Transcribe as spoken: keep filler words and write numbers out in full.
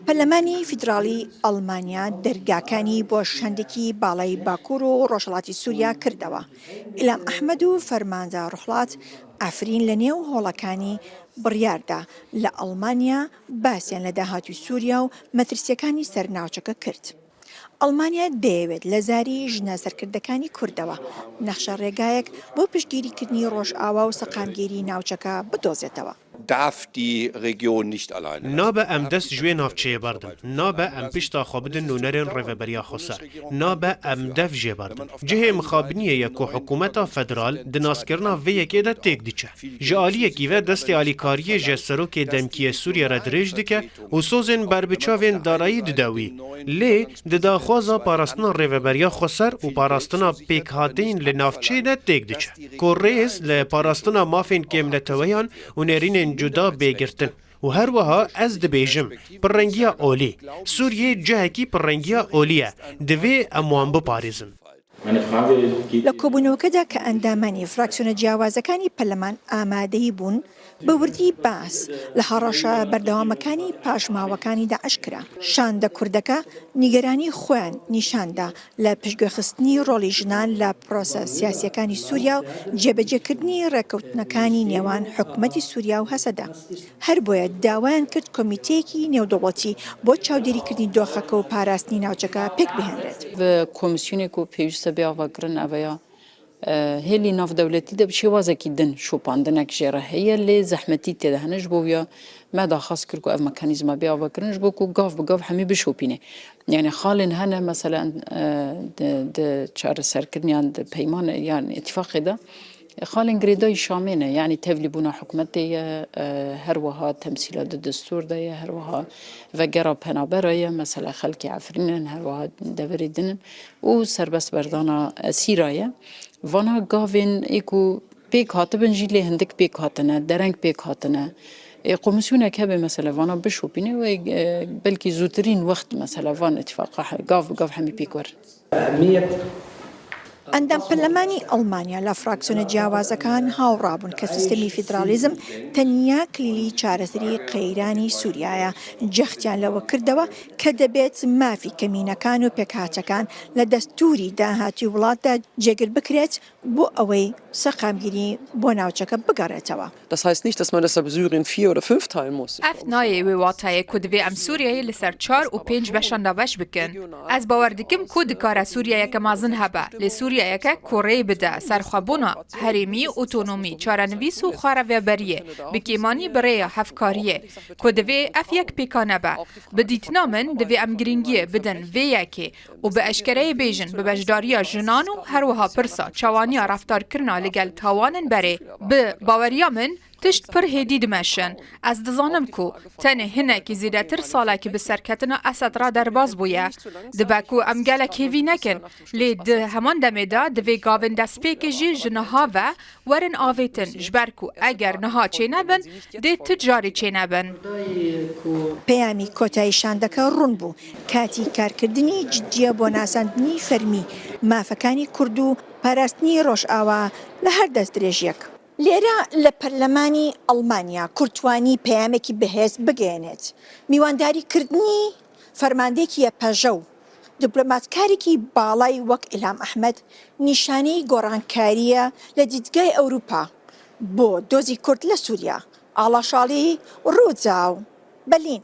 پەرلەمانی فیدراڵی ئەڵمانیا دەرگاکانی بۆ شەندێکی باڵای باکوور و ڕۆژهەڵاتی سووریا کردەوە. ئیلام ئەحمەد و فەرماندە ڕوحڵات ئەفرین لە نێو هۆڵەکانی بڕیاردا لە ئەڵمانیا باسیان لە داهاتووی سووریا و مەترسیەکانی سەر ناوچەکە کرد. ئەڵمانیا دەیەوێت لە زاری ژنە سەرکردەکانی کوردەوە نەخشە ڕێگایەک بۆ پشتگیریکردنی ڕۆژئاوا و سەقامگیری ناوچەکە بدۆزێتەوە. Darf die Region nicht alleine lassen. Nabe em dest ji wê navçeyê berdin. Nabe em pişta xwe bidin nûnerên Rêveberiya Xweser. Nabe em dev jê berdin. Cihê mixabiniyê ye ku hikûmeta federal di naskirina vê yekê de têk diçe. Ji aliyekî ve destê alîkariyê ji Serokê Demkî yê Sûriyê re dirêj dike û sozên berbiçavên darayî dide wî. Lê di daxwaza parastina Rêveberiya Xweser û parastina pêkhateyên li navçeyê de têk diçe. Ku rêz li parastina mafên kêmneteweyan û nêrînên cuda bê girtin. Û her wiha ez dibêjim, pirrengiya olî. Sûriyê cihekî pirrengiya olî ye. Divê em wan biparêzin. لە کۆبوونەوەکەدا کە ئەندامانی فراکسیۆنە جیاوازەکانی پەرلەمان ئامادەی بوون، بە وردی باس لە هەڕەشە بەردەوامەکانی پاشماوەکانی داعش کرا. شاندە کوردەکە نیگەرانی خۆیان نیشاندا لە پشتگوێخستنی ڕۆڵی ژنان لە پرۆسە سیاسیەکانی سووریا و جێبەجێکردنی ڕێکەوتنەکانی نێوان حکوومەتی سووریا و هەسەدە. هەر بۆیە داوایان کرد کۆمیتەیەکی نێودەوڵەتی بۆ چاودێریکردنی دۆخەکە و پاراستنی ناوچەکە پێک بهێنرێت. Ve komîsyonê ku pêwîst e bê avakirin ev e ya, e, hêlî navdewletî de bi şêwazekî din şopandinek jê re heye, lê zehmetî tê de hene. Ji bo wiya me daxwaz kir ku ev mekanîzma bê avakirin, ji bo ku gav bi gav hemî bişopîne. Yani xalên hene, mesela, e, di, di çareserkiriniyan di peymane, yani îtîfaqê de, xalên girêdayî Şamê ne, yanî tevlîbûna hikûmetê ye, e, her wiha temsîla di destûr de ye, her wiha vegera penabera ye, mesela xelkê Efrîn in, her wiha deverê din in û serbestberdana esîra ye. Vana gavên ê ku pêk hatibin jî lê hindik pêk hatine, dereng pêk hatine. Ê, komîsyonek hebe mesela vana bişopîne wê, e, belkî zûtirîn wext mesela van îtîfaqa he-, gav bi gav hemî pêk werin. ئەندام پەرلەمانی ئەڵمانیا لە فراکسیۆنە جیاوازەکان هاوڕابوون کە سیستەمی فیدرالیزم تەنیا کلیلی چارەسەری قەیرانی سووریایە. جەختیان لەوە کردەوە کە دەبێت مافی کەمینەکان و پێکهاتەکان لە دەستووری داهاتووی وڵاتدا جێگر بکرێت بۆ ئەوەی سەقامگیری بۆ ناوچەکە بگەڕێتەوە. Das heißt nicht, dass man das ab Syrien vier oder fünf teilen muss. Ev nayê wê watayê ku divê em Sûriyeyê li ser çar û pênc beşan dabeş bikin. Ez bawer dikim ku dikare Sûriyeyeke mezin hebe, lê Sûriyeyeke ku rê bide serxwebûna herêmî, otonomî, çarenivîs û xwe rêveberiyê, bi kêmanî bi rêya hevkariyê, ku divê ev yek pêka nebe. Bi dîtina min, divê em girîngiyê bidin vê yekê û bi eşkereyê bêjin, bi beşdariya jinan û her wiha pirsa çawaniya reftarkirina li gel tawanin berê bi baweriya min, tişt pir hêdî dimeşin. Ez dizanim ku tenê hinekî zêdetir salekî bi serketina Esed re derbas bûye. Dibe ku em gelek hêvî nekin, lê di heman demê de divê gavên destpêkê jî ji niha ve werin avêtin, ji ber ku eger niha çênebin, dê tu carî çênebin. پەیامی کۆتایی شاندەکە ڕوون بوو، کاتی کارکردنی جدیە بۆ ناساندنی فەرمی مافەکانی کورد و پاراستنی ڕۆژئاوا لە هەر دەستدرێژیەک. لێرە لە پەرلەمانی ئەڵمانیا کورد توانی پەیامێکی بەهێز بگەیەنێت. میوانداری کردنی فەرماندەیەکی یەپەژە و دیپلۆماتکارێکی باڵای وەک ئیلهام ئەحمەد نیشانەی گۆڕانکارییە لە دیدگای ئەوروپا بۆ دۆزی کورد لە سووریا. ئاڵاشاڵی، ڕووداو، بەلین.